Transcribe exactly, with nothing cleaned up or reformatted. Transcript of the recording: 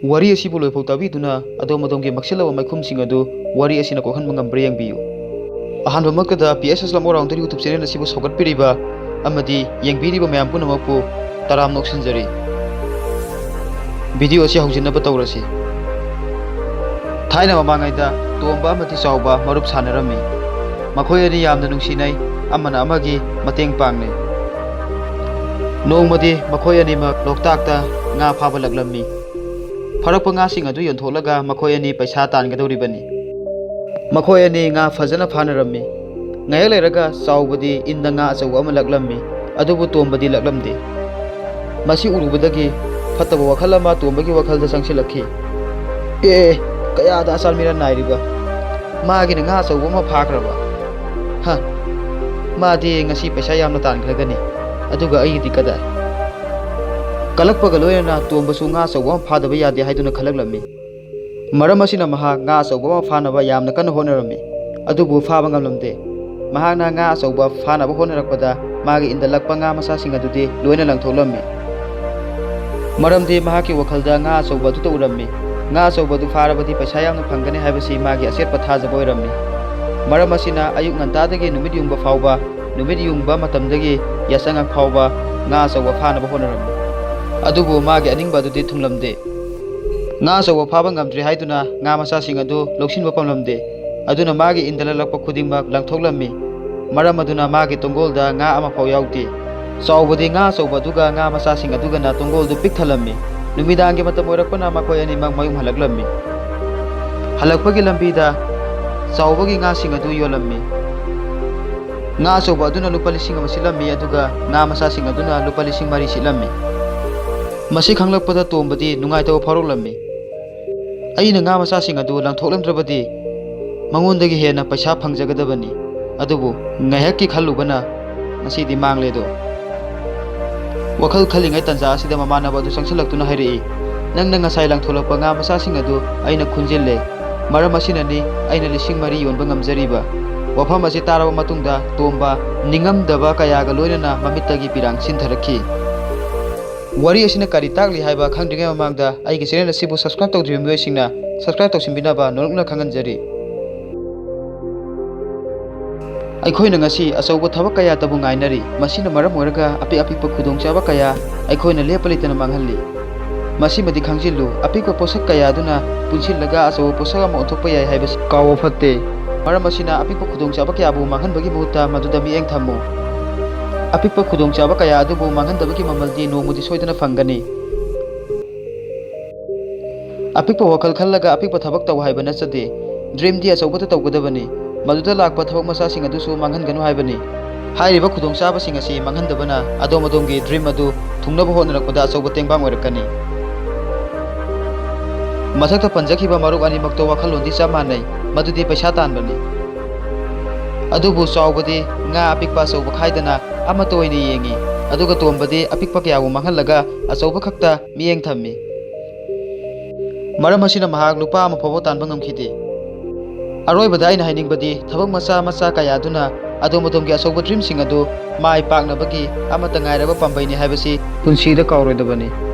ꯋꯥꯔꯤ ꯑꯁꯤꯕꯨ ꯂꯣꯏꯐꯥꯎ ꯇꯥꯕꯤꯗꯨꯅ ꯑꯗꯣꯝ ꯑꯗꯣꯝꯒꯤ ꯃꯛꯁꯤꯜꯂꯕ ꯃꯥꯏꯈꯨꯝꯁꯤꯡ ꯑꯗꯨ ꯋꯥꯔꯤ ꯑꯁꯤꯅ ꯀꯣꯛꯍꯟꯕ ꯉꯝꯕ꯭ꯔꯥ ꯌꯦꯡꯕꯤꯌꯨ꯫ ꯑꯍꯥꯟꯕꯃꯛꯇꯗ P S S All Rounder YouTube channel ꯑꯁꯤꯕꯨ ꯁꯧꯒꯠꯄꯤꯔꯤꯕ ꯑꯃꯗꯤ ꯌꯦꯡꯕꯤꯔꯤꯕ ꯃꯌꯥꯝ ꯄꯨꯝꯅꯃꯛꯄꯨ ꯇꯔꯥꯝꯅ ꯑꯣꯛꯁꯤꯟꯖꯔꯤ꯫ Video ꯑꯁꯤ ꯍꯧꯖꯤꯟꯅꯕ ꯇꯧꯔꯁꯤ꯫ ꯊꯥꯏꯅ ꯃꯃꯥꯡꯉꯩꯗ ꯇꯣꯝꯕ ꯑꯃꯗꯤ ꯆꯥꯎꯕ ꯃꯔꯨꯞ ꯁꯥꯟꯅꯔꯝꯃꯤ꯫ ꯃꯈꯣꯏ ꯑꯅꯤ ꯌꯥꯝꯅ ꯅꯨꯡꯁꯤꯅꯩ, ꯑꯃꯅ ꯑꯃꯒꯤ ꯃꯇꯦꯡ ꯄꯥꯡꯅꯩ꯫ ꯅꯣꯡꯃꯗꯤ ꯃꯈꯣꯏ ꯑꯅꯤꯃꯛ ꯂꯣꯛꯇꯥꯛꯇ ꯉꯥ ꯐꯥꯕ ꯂꯛꯂꯝꯃꯤ꯫ ꯐꯥꯔꯛꯄ ꯉꯥꯁꯤꯡ ꯑꯗꯨ ꯌꯣꯟꯊꯣꯛꯂꯒ ꯃꯈꯣꯏ ꯑꯅꯤ ꯄꯩꯁꯥ ꯇꯥꯟꯒꯗꯧꯔꯤꯕꯅꯤ꯫ ꯃꯈꯣꯏ ꯑꯅꯤ ꯉꯥ ꯐꯖꯅ ꯐꯥꯅꯔꯝꯃꯤ꯫ ꯉꯥꯏꯍꯥꯛ ꯂꯩꯔꯒ ꯆꯥꯎꯕꯗꯤ ꯏꯟꯗ ꯉꯥ ꯑꯆꯧꯕ ꯑꯃ ꯂꯛꯂꯝꯃꯤ, ꯑꯗꯨꯕꯨ ꯇꯣꯝꯕꯗꯤ ꯂꯛꯂꯝꯗꯦ꯫ ꯃꯁꯤ ꯎꯔꯨꯕꯗꯒꯤ ꯐꯠꯇꯕ ꯋꯥꯈꯜ ꯑꯃ ꯇꯣꯝꯕꯒꯤ ꯋꯥꯈꯜꯗ ꯆꯪꯁꯤꯜꯂꯛꯈꯤ꯫ "ꯑꯦ, ꯀꯌꯥꯗ ꯑꯆꯥꯟ ꯃꯤꯔꯥꯟ ꯅꯥꯏꯔꯤꯕ! ꯃꯥꯒꯤꯅ ꯉꯥ ꯑꯆꯧꯕ ꯑꯃ ꯐꯥꯈ꯭ꯔꯕ! ꯍ, ꯃꯥꯗꯤ ꯉꯁꯤ ꯄꯩꯁꯥ ꯌꯥꯝꯅ ꯇꯥꯟꯈ꯭ꯔꯒꯅꯤ, ꯑꯗꯨꯒ ꯑꯩꯒꯤꯗꯤ ꯀꯗꯥꯏ?" ꯀꯜꯂꯛꯄꯒ ꯂꯣꯏꯅꯅ ꯇꯣꯝꯕꯁꯨ ꯉꯥ ꯑꯆꯧꯕ ꯑꯃ ꯐꯥꯗꯕ ꯌꯥꯗꯦ ꯍꯥꯏꯗꯨꯅ ꯈꯜꯂꯛꯂꯝꯃꯤ꯫ ꯃꯔꯝ ꯑꯁꯤꯅ ꯃꯍꯥꯛ ꯉꯥ ꯑꯆꯧꯕ ꯑꯃ ꯐꯥꯅꯕ ꯌꯥꯝꯅ ꯀꯟꯅ ꯍꯣꯠꯅꯔꯝꯃꯤ, ꯑꯗꯨꯕꯨ ꯐꯥꯕ ꯉꯝꯂꯝꯗꯦ꯫ ꯃꯍꯥꯛꯅ ꯉꯥ ꯑꯆꯧꯕ ꯐꯥꯅꯕ ꯍꯣꯠꯅꯔꯛꯄꯗ ꯃꯥꯒꯤ ꯏꯟꯗ ꯂꯛꯄ ꯉꯥ ꯃꯆꯥꯁꯤꯡ ꯑꯗꯨꯗꯤ ꯂꯣꯏꯅ ꯂꯪꯊꯣꯛꯂꯝꯃꯤ꯫ ꯃꯔꯝꯗꯤ ꯃꯍꯥꯛꯀꯤ ꯋꯥꯈꯜꯗ ꯉꯥ ꯑꯆꯧꯕ ꯑꯗꯨꯇ ꯎꯔꯝꯃꯤ꯫ ꯉꯥ ꯑꯆꯧꯕ ꯑꯗꯨ ꯐꯥꯔꯕꯗꯤ ꯄꯩꯁꯥ ꯌꯥꯝꯅ ꯐꯪꯒꯅꯤ ꯍꯥꯏꯕꯁꯤ ꯃꯥꯒꯤ ꯑꯆꯦꯠꯄ ꯊꯥꯖꯕ ꯑꯣꯏꯔꯝꯃꯤ꯫ ꯃꯔꯝ ꯑꯁꯤꯅ ꯑꯌꯨꯛ ꯉꯟꯇꯥꯗꯒꯤ ꯅꯨꯃꯤꯠ ꯌꯨꯡꯕ ꯐꯥꯎꯕ, ꯅꯨꯃꯤꯠ ꯌꯨꯡꯕ ꯃꯇꯝꯗꯒꯤ ꯌꯥꯆꯪꯉꯛ ꯐꯥꯎꯕ ꯉꯥ ꯑꯆꯧꯕ ꯐꯥꯅꯕ ꯍꯣꯠꯅꯔꯝꯃꯤ꯫ ꯑꯗꯨꯕꯨ ꯃꯥꯒꯤ ꯑꯅꯤꯡꯕ ꯑꯗꯨꯗꯤ ꯊꯨꯡꯂꯝꯗꯦ꯫ ꯉꯥ ꯑꯆꯧꯕ ꯐꯥꯕ ꯉꯝꯗ꯭ꯔꯦ ꯍꯥꯏꯗꯨꯅ ꯉꯥ ꯃꯆꯥꯁꯤꯡ ꯑꯗꯨ ꯂꯧꯁꯤꯟꯕ ꯄꯥꯝꯂꯝꯗꯦ꯫ ꯑꯗꯨꯅ ꯃꯥꯒꯤ ꯏꯟꯗ ꯂꯛꯂꯛꯄ ꯈꯨꯗꯤꯡꯃꯛ ꯂꯪꯊꯣꯛꯂꯝꯃꯤ꯫ ꯃꯔꯝ ꯑꯗꯨꯅ ꯃꯥꯒꯤ ꯇꯨꯡꯒꯣꯜꯗ ꯉꯥ ꯑꯃꯐꯥꯎ ꯌꯥꯎꯗꯦ꯫ ꯆꯥꯎꯕꯗꯤ ꯉꯥ ꯑꯆꯧꯕ ꯑꯗꯨꯒ ꯉꯥ ꯃꯆꯥꯁꯤꯡ ꯑꯗꯨꯒꯅ ꯇꯨꯡꯒꯣꯜꯗꯨ ꯄꯤꯛ ꯊꯜꯂꯝꯃꯤ꯫ ꯅꯨꯃꯤꯗꯥꯡꯒꯤ ꯃꯇꯝ ꯑꯣꯏꯔꯛꯄꯅ ꯃꯈꯣꯏ ꯑꯅꯤꯃꯛ ꯃꯌꯨꯝ ꯍꯜꯂꯛꯂꯝꯃꯤ꯫ ꯍꯜꯂꯛꯄꯒꯤ ꯂꯝꯕꯤꯗ ꯆꯥꯎꯕꯒꯤ ꯉꯥꯁꯤꯡ ꯑꯗꯨ ꯌꯣꯜꯂꯝꯃꯤ꯫ ꯉꯥ ꯑꯆꯧꯕ ꯑꯗꯨꯅ ꯂꯨꯄꯥ ꯂꯤꯁꯤꯡ ꯑꯃ ꯁꯤꯠꯂꯝꯃꯤ, ꯑꯗꯨꯒ ꯉꯥ ꯃꯆꯥꯁꯤꯡ ꯑꯗꯨꯅ ꯂꯨꯄꯥ ꯂꯤꯁꯤꯡ ꯃꯔꯤ ꯁꯤꯠꯂꯝꯃꯤ꯫ ꯃꯁꯤ ꯈꯪꯂꯛꯄꯗ ꯇꯣꯝꯕꯗꯤ ꯅꯨꯡꯉꯥꯏꯇꯕ ꯐꯥꯎꯔꯛꯂꯝꯃꯤ꯫ "ꯑꯩꯅ ꯉꯥ ꯃꯆꯥꯁꯤꯡ ꯑꯗꯨ ꯂꯪꯊꯣꯛꯂꯝꯗ꯭ꯔꯕꯗꯤ ꯃꯉꯣꯟꯗꯒꯤ ꯍꯦꯟꯅ ꯄꯩꯁꯥ ꯐꯪꯖꯒꯗꯕꯅꯤ, ꯑꯗꯨꯕꯨ ꯉꯥꯏꯍꯥꯛꯀꯤ ꯈꯜꯂꯨꯕꯅ ꯉꯁꯤꯗꯤ ꯃꯥꯡꯂꯦꯗꯣ"꯫ ꯋꯥꯈꯜ ꯈꯜꯂꯤꯉꯩ ꯇꯟꯖꯥ ꯑꯁꯤꯗ ꯃꯃꯥꯟꯅꯕ ꯑꯗꯨ ꯆꯪꯁꯤꯜꯂꯛꯇꯨꯅ ꯍꯥꯏꯔꯛꯏ, "ꯅꯪꯅ ꯉꯁꯥꯏ ꯂꯪꯊꯣꯛꯂꯛꯄ ꯉꯥ ꯃꯆꯥꯁꯤꯡ ꯑꯗꯨ ꯑꯩꯅ ꯈꯨꯟꯖꯤꯜꯂꯦ꯫ ꯃꯔꯝ ꯑꯁꯤꯅꯅꯤ ꯑꯩꯅ ꯂꯤꯁꯤꯡ ꯃꯔꯤ ꯌꯣꯟꯕ ꯉꯝꯖꯔꯤꯕ"꯫ ꯋꯥꯐꯝ ꯑꯁꯤ ꯇꯥꯔꯕ ꯃꯇꯨꯡꯗ ꯇꯣꯝꯕ ꯅꯤꯡꯉꯝꯗꯕ ꯀꯌꯥꯒ ꯂꯣꯏꯅꯅ ꯃꯃꯤꯠꯇꯒꯤ ꯄꯤꯔꯥꯡ ꯁꯤꯟꯊꯔꯛꯈꯤ꯫ ꯋꯥꯔꯤ ꯑꯁꯤꯅ ꯀꯔꯤ ꯇꯥꯛꯂꯤ ꯍꯥꯏꯕ ꯈꯪꯗ꯭ꯔꯤꯉꯩ ꯃꯃꯥꯡꯗ ꯑꯩꯒꯤ ꯆꯦꯅꯦꯜ ꯑꯁꯤꯕꯨ ꯁꯕꯁꯀ꯭ꯔꯥꯏꯕ ꯇꯧꯗ꯭ꯔꯤꯕ ꯃꯤꯑꯣꯏꯁꯤꯡꯅ ꯁꯕꯁꯀ꯭ꯔꯥꯏꯕ ꯇꯧꯁꯤꯟꯕꯤꯅꯕ ꯅꯣꯂꯨꯛꯅ ꯈꯪꯍꯟꯖꯔꯤ꯫ ꯑꯩꯈꯣꯏꯅ ꯉꯁꯤ ꯑꯆꯧꯕ ꯊꯕꯛ ꯀꯌꯥꯇꯕꯨ ꯉꯥꯏꯅꯔꯤ, ꯃꯁꯤꯅ ꯃꯔꯝ ꯑꯣꯏꯔꯒ ꯑꯄꯤꯛ ꯑꯄꯤꯛꯄ ꯈꯨꯗꯣꯡꯆꯥꯕ ꯀꯌꯥ ꯑꯩꯈꯣꯏꯅ ꯂꯦꯞꯄ ꯂꯩꯇꯅ ꯃꯥꯡꯍꯜꯂꯤ꯫ ꯃꯁꯤꯃꯗꯤ ꯈꯪꯖꯤꯜꯂꯨ, ꯑꯄꯤꯛꯄ ꯄꯣꯠꯁꯛ ꯀꯌꯥ ꯑꯗꯨꯅ ꯄꯨꯟꯁꯤꯜꯂꯒ ꯑꯆꯧꯕ ꯄꯣꯠꯁꯛ ꯑꯃ ꯑꯣꯟꯊꯣꯛꯄ ꯌꯥꯏ ꯍꯥꯏꯕꯁꯤ ꯀꯥꯎꯕ ꯐꯠꯇꯦ꯫ ꯃꯔꯝ ꯑꯁꯤꯅ ꯑꯄꯤꯛꯄ ꯈꯨꯗꯣꯡꯆꯥꯕ ꯀꯌꯥꯕꯨ ꯃꯥꯡꯍꯟꯕꯒꯤ ꯃꯍꯨꯠꯇ ꯃꯗꯨꯗ ꯃꯤꯠꯌꯦꯡ ꯊꯝꯃꯨ꯫ ꯑꯄꯤꯛꯄ ꯈꯨꯗꯣꯡꯆꯥꯕ ꯀꯌꯥ ꯑꯗꯨꯕꯨ ꯃꯥꯡꯍꯟꯗꯕꯒꯤ ꯃꯃꯜꯗꯤ ꯅꯣꯡꯃꯗꯤ ꯁꯣꯏꯗꯅ ꯐꯪꯒꯅꯤ꯫ ꯑꯄꯤꯛꯄ ꯋꯥꯈꯜ ꯈꯜꯂꯒ ꯑꯄꯤꯛꯄ ꯊꯕꯛ ꯇꯧ ꯍꯥꯏꯕ ꯅꯠꯆꯗꯦ꯫ ꯗ꯭ꯔꯤꯝꯗꯤ ꯑꯆꯧꯕꯇ ꯇꯧꯒꯗꯕꯅꯤ꯫ ꯃꯗꯨꯗ ꯂꯥꯛꯄ ꯊꯕꯛ ꯃꯆꯥꯁꯤꯡ ꯑꯗꯨꯁꯨ ꯃꯥꯡꯍꯟꯒꯅꯨ ꯍꯥꯏꯕꯅꯤ꯫ ꯍꯥꯏꯔꯤꯕ ꯈꯨꯗꯣꯡꯆꯥꯕꯁꯤꯡ ꯑꯁꯤ ꯃꯥꯡꯍꯟꯗꯕꯅ ꯑꯗꯣꯝ ꯑꯗꯣꯝꯒꯤ ꯗ꯭ꯔꯤꯝ ꯑꯗꯨ ꯊꯨꯡꯅꯕ ꯍꯣꯠꯅꯔꯛꯄꯗ ꯑꯆꯧꯕ ꯇꯦꯡꯕꯥꯡ ꯑꯣꯏꯔꯛꯀꯅꯤ꯫ ꯃꯊꯛꯇ ꯄꯟꯖꯈꯤꯕ ꯃꯔꯨꯞ ꯑꯅꯤꯃꯛꯇꯣ ꯋꯥꯈꯜꯂꯣꯟꯗꯤ ꯆꯞ ꯃꯥꯟꯅꯩ, ꯃꯗꯨꯗꯤ ꯄꯩꯁꯥ ꯇꯥꯟꯕꯅꯤ꯫ ꯑꯗꯨꯕꯨ ꯆꯥꯎꯕꯗꯤ ꯉꯥ ꯑꯄꯤꯛꯄ ꯑꯆꯧꯕ ꯈꯥꯏꯗꯅ ꯑꯃꯠꯇ ꯑꯣꯏꯅ ꯌꯦꯡꯏ, ꯑꯗꯨꯒ ꯇꯣꯝꯕꯗꯤ ꯑꯄꯤꯛꯄ ꯀꯌꯥꯕꯨ ꯃꯥꯡꯍꯜꯂꯒ ꯑꯆꯧꯕ ꯈꯛꯇ ꯃꯤꯠꯌꯦꯡ ꯊꯝꯃꯤ꯫ ꯃꯔꯝ ꯑꯁꯤꯅ ꯃꯍꯥꯛ ꯂꯨꯄꯥ ꯑꯃ ꯐꯥꯎꯕ ꯇꯥꯟꯕ ꯉꯝꯈꯤꯗꯦ꯫ ꯑꯔꯣꯏꯕꯗ ꯑꯩꯅ ꯍꯥꯏꯅꯤꯡꯕꯗꯤ, ꯊꯕꯛ ꯃꯆꯥ ꯃꯆꯥ ꯀꯌꯥ ꯑꯗꯨꯅ ꯑꯗꯣꯝ ꯑꯗꯣꯝꯒꯤ ꯑꯆꯧꯕ ꯗ꯭ꯔꯤꯝꯁꯤꯡ ꯑꯗꯨ ꯃꯥꯏ ꯄꯥꯛꯅꯕꯒꯤ ꯑꯃꯠꯇ ꯉꯥꯏꯔꯕ ꯄꯥꯝꯕꯩꯅꯤ ꯍꯥꯏꯕꯁꯤ ꯄꯨꯟꯁꯤꯗ ꯀꯥꯎꯔꯣꯏꯗꯕꯅꯤ꯫